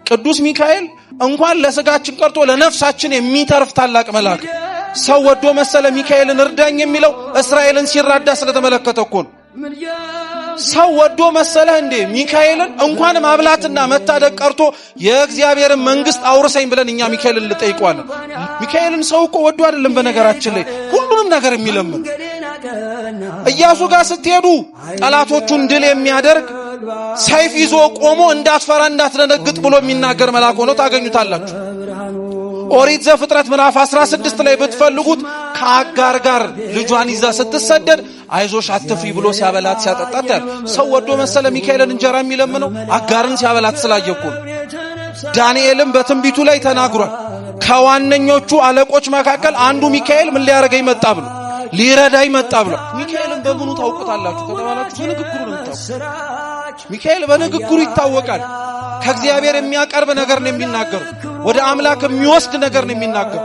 ቅዱስ ሚካኤል እንኳን ለስጋችን ቀርቶ ለነፍሳችን የሚተርፍ ታላቅ መልአክ። ሰው ወዶ መሰለ ሚካኤልን እርዳኝ የሚለው? እስራኤልን ሲራዳ ስለተመለከተ እኮ ነው። ሰው ወዶ መሰለህ እንዴ ሚካኤልን እንኳን ማብላትና መታደግ ቀርቶ የእግዚአብሔርን መንግስት አውርሰኝ ብለን እኛ ሚካኤልን ልጠይቀዋለን? ሚካኤልን ሰው እኮ ወዶ አይደለም በነገራችን ላይ ሁሉንም ነገር የሚለምን። ኢያሱ ጋር ስትሄዱ ጠላቶቹን ድል የሚያደርግ፣ ሰይፍ ይዞ ቆሞ እንዳትፈራ እንዳትደነግጥ ብሎ የሚናገር መልአክ ሆኖ ታገኙታላችሁ። ኦሪት ዘፍጥረት ምዕራፍ 16 ላይ ብትፈልጉት ከአጋር ጋር ልጇን ይዛ ስትሰደድ አይዞሽ አትፍሪ ብሎ ሲያበላት ሲያጠጣት ያለ። ሰው ወዶ መሰለ ሚካኤልን እንጀራ የሚለምነው? አጋርን ሲያበላት ስላየ እኮ ነው። ዳንኤልም በትንቢቱ ላይ ተናግሯል። ከዋነኞቹ አለቆች መካከል አንዱ ሚካኤል ምን ሊያደርገኝ መጣ ብሎ፣ ሊረዳኝ መጣ ብሎ። ሚካኤልን በምኑ ታውቁታላችሁ ከተባላችሁ በንግግሩ ነው የምታውቁት። ሚካኤል በንግግሩ ይታወቃል። ከእግዚአብሔር የሚያቀርብ ነገር ነው የሚናገሩ። ወደ አምላክ የሚወስድ ነገር ነው የሚናገሩ።